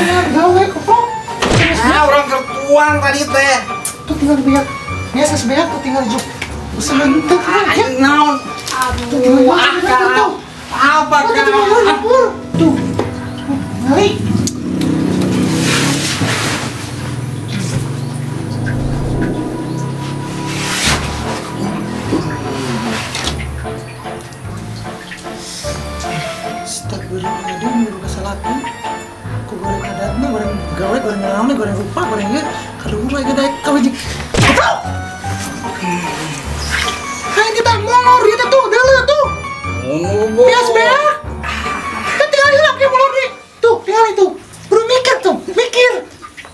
Bayar gawe koplok. Ah, orang kertuang tadi teh. Tuh tinggal beak. Biasa sebeak tuh tinggal juk. Usaha henteu ya. Naon? Aduh, ah, apa kan? Tuh. Ngali. Astagfirullahaladzim, nyuruh kesalatan. Ku goreng adatna, goreng gawe, goreng naon, goreng rupa, goreng ieu. Kaluhur lagi daek ka wajib. Goblok. Hai kita molor ieu teh tuh, deuleu tuh. Bias beak. Kan tinggal hilang ke molor nih. Tuh, tinggal itu. Baru mikir tuh, mikir.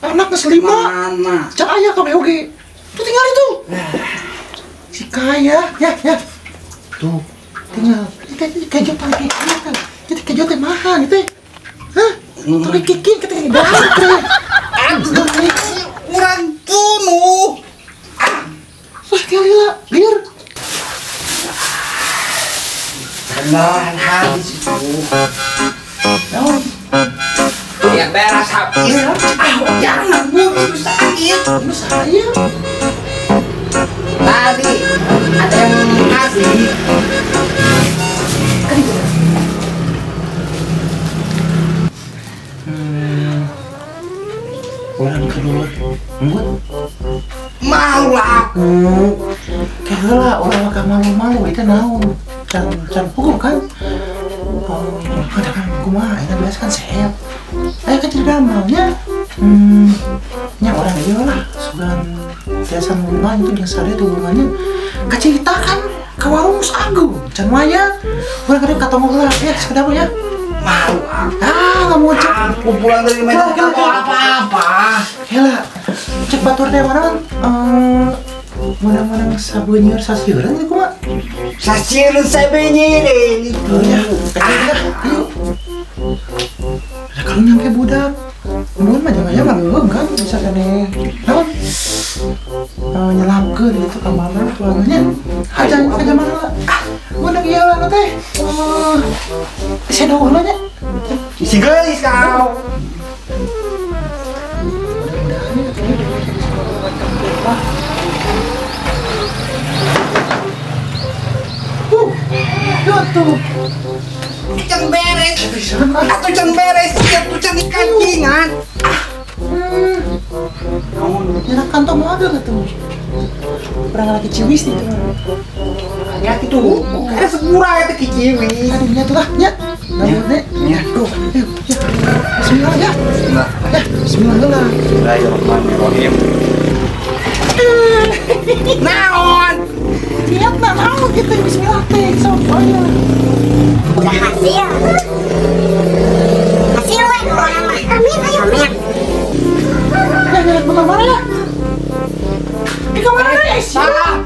Anak geus 5. Mana? Can aya kabeh oge. Tuh tinggal itu. Si kaya, ya, ya. Tuh, tinggal. Kejo tadi, kan. Jadi kejo teh mahal gitu. Hah? Tuh kikin kita dahar teh. Aduh, urang bunuh. Ah. Wah, tinggal heula, lieur. Beneran habis itu. Naon? Ya beres habis. Ah, jangan bu, itu sakit. Itu saya. Tadi ada yang ngasih. Kan itu. Orang kedua, mau lah aku. Kayak orang mah malu-malu itu naon. Can can hukum kan? Ada kan kumaha eta biasa kan sehat. Aya kan jadi damalnya. Nya orang ieu lah sugan biasa ngulungan itu jeung sare tuh hubungannya. Kacita kan ka warung geus agung, can waya. Urang kadang katonggo heula ya sakedap ya. Malu aku. Ah, nggak mau cek. Aku pulang dari Medan nggak mau apa-apa. Heula, cek batur teh mana? Mana-mana sabeunyeur sasieureun ieu kumaha? Sasieureun sabeunyeureuun itu. Ya, ayo. Ada kalau nyampe budak. Mun mah jangan mah leuweung kan bisa keneh. Naon? Nyelapkeun itu ka mana tuangannya? Aja aja mana? Ah, budak ieu lah teh. Saya heula nya. Si geulis kau. Mudah-mudahan ya katanya tuh. Can beres. Atuh can beres, atuh can ikan. Nyerak kantong mau ada nggak tuh? Kurang lagi ciwis nih tuh. Ya itu, ada sepura itu kiciwis. Aduh, nya tuh lah, nya. Nya, nya. Go, ayo, ya. Bismillah ya. Bismillah. Ya, bismillah lah. Bismillahirrahmanirrahim. Naon? Niat nak naon gitu bismillah teh sok aya. Udah hasil. Hasil we orang mah. Amin ayo. Amin. Ya, ya, ke mana ya? Di kamar mana ya? Salah.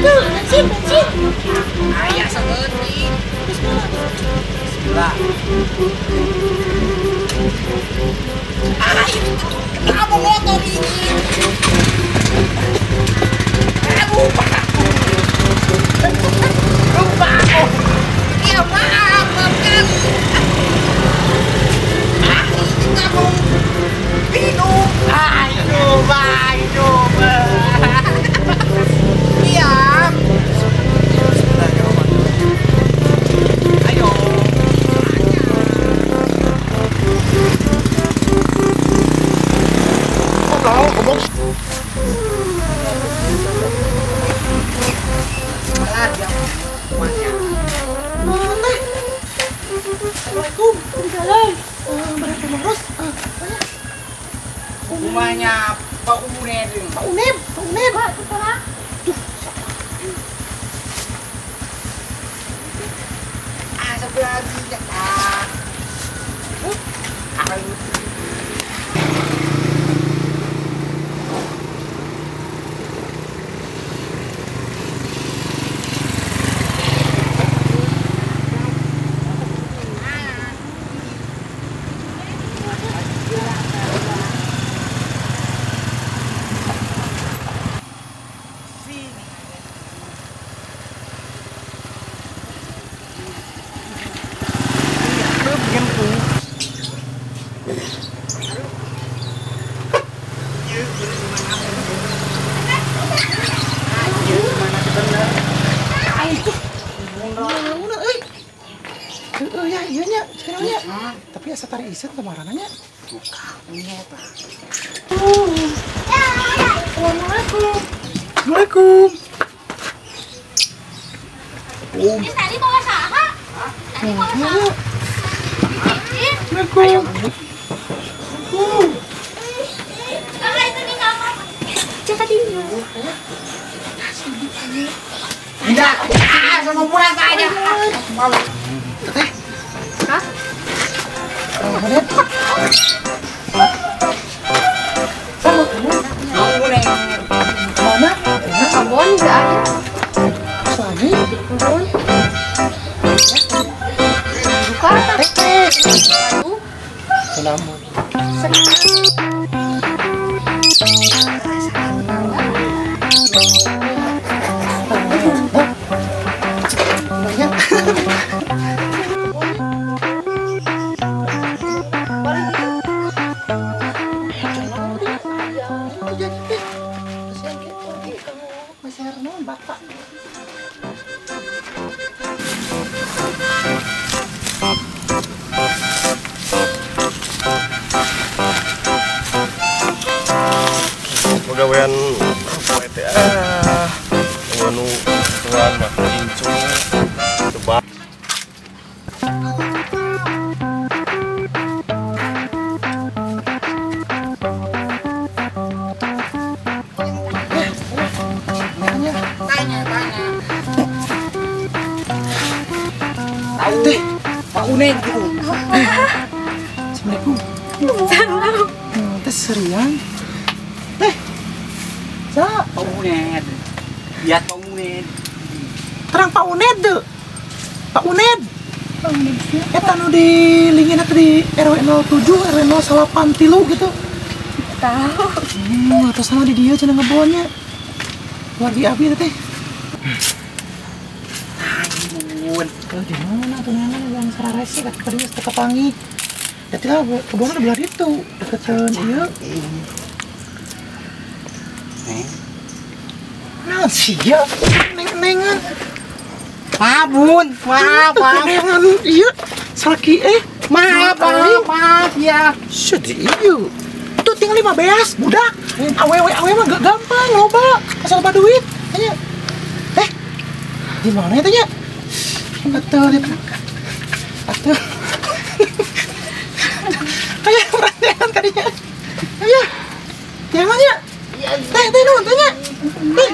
Bensin, bensin. Ayah seperti. Bismillah. Ah, ini kenapa motor ini? Aduh, lupa aku. Lupa aku. Ya maaf, maaf kali. Ah, ini nggak mau minum. Ah, hidup, ah, hidup. Iya. Ayo. Assalamualaikum. Waalaikumsalam. Berapa boros? Rumahnya Pak Uneb. Pak Uneb, Pak Uneb. Pak, kepala. Duh. Ah, sebelah dia, Pak. Heeh ya ieu nya cenah. Tapi asa tari iseut kemarananya. Tukangnya tah. Assalamualaikum. Assalamualaikum. Ini tadi bawa saha? Tadi bawa saha? Assalamualaikum. Kakak itu di kamar. Cek dinya. Tidak. Ah, sama pulang aja. Malu. Teteh. Hah? Mana? Kebon enggak ada. Lagi? Kebon. Buka. Teteh. Selamat. Pegawaian poe teh ah anu tuan mah incu coba tanya tahu teh Pak Unen gitu. Assalamualaikum. Teh serian. Teh. Sa, Pak Unen. Lihat Pak Unen. Terang Pak Unen tuh. Pak Unen. Pak Unen. Eta nu di lingin di RW 07, RW 08 tilu gitu. Tahu. Atau sama di dia cenah ngebonnya. Wargi abi teh. Tayun. Di mana tuh nana yang sararese kat tadi geus teu kapanggih. Da teh kebonna di belah ditu, deketan ieu. Nah, sia neng-nengan. Maaf, Bun. Maaf, maaf. Nengan ieu salaki Maaf, maaf, maaf ya. Sedih ieu. Tuh tinggal 15 budak. Awewe awewe mah gak gampang loba. Asal loba duit. Tanya. Di mana ya tanya? Atuh, atuh. Kayak perhatian tadinya. Ayo. Jangan ya. Teh, teh nuhun tanya. Teh.